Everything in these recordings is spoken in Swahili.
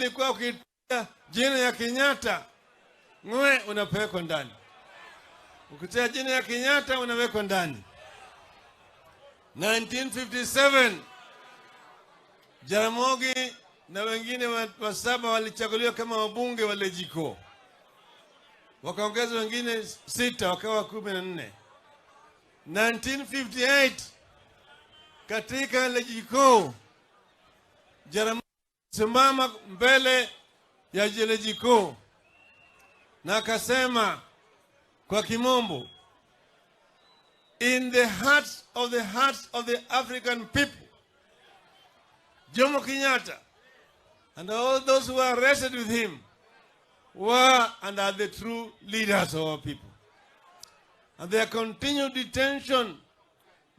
Ilikuwa ukitia jina ya Kenyatta ng'we, unapelekwa ndani. Ukitia jina ya Kenyatta unawekwa ndani. 1957 Jaramogi na wengine wa saba walichaguliwa kama wabunge wa LegCo, wakaongeza wengine sita, wakawa 14. 1958 katika LegCo, Jaramogi simama mbele ya LegCo na akasema kwa Kimombo, "In the hearts of the hearts of the African people, Jomo Kenyatta and all those who were arrested with him were and are the true leaders of our people. And their continued detention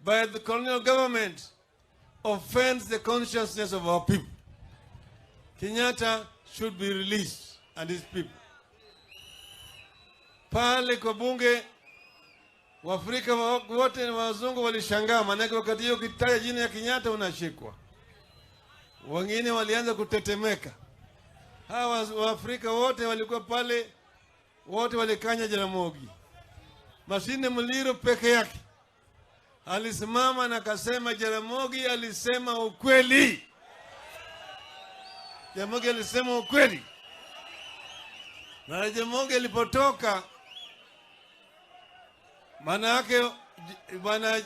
by the colonial government offends the consciousness of our people. Kenyatta should be released and his people." Pale kwa bunge Waafrika wote na wazungu walishangaa, maanake wakati hiyo ukitaja jina ya Kenyatta unashikwa. Wengine walianza kutetemeka. Hawa Waafrika wote walikuwa pale, wote walikanya Jaramogi. Masinde Muliro peke yake alisimama na akasema, "Jaramogi alisema ukweli. Jaramogi alisema ukweli." Na Jaramogi alipotoka, maana yake bwana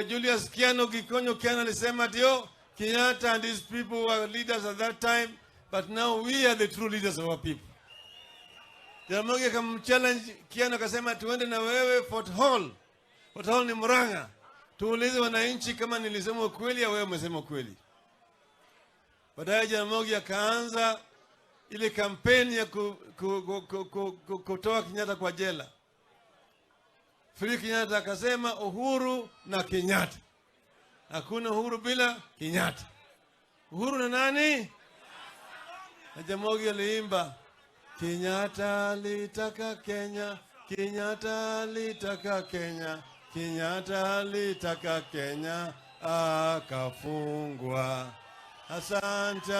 Julius Kiano Gikonyo Kiano alisema ndio Kenyatta and his people were leaders at that time, but now we are the true leaders of our people. Jaramogi akamchallenge Kiano akasema, "Tuende na wewe Fort Hall." Fort Hall ni Murang'a. "Tuulize wananchi kama nilisema ukweli au wewe umesema ukweli." Baadaye Jaramogi akaanza ile kampeni ya kutoa Kenyatta kwa jela. Free Kenyatta, akasema uhuru na Kenyatta. Hakuna uhuru bila Kenyatta. Uhuru na nani? Na Jaramogi aliimba, "Kenyatta alitaka Kenya, Kenyatta alitaka Kenya, Kenyatta alitaka Kenya, akafungwa." Asante.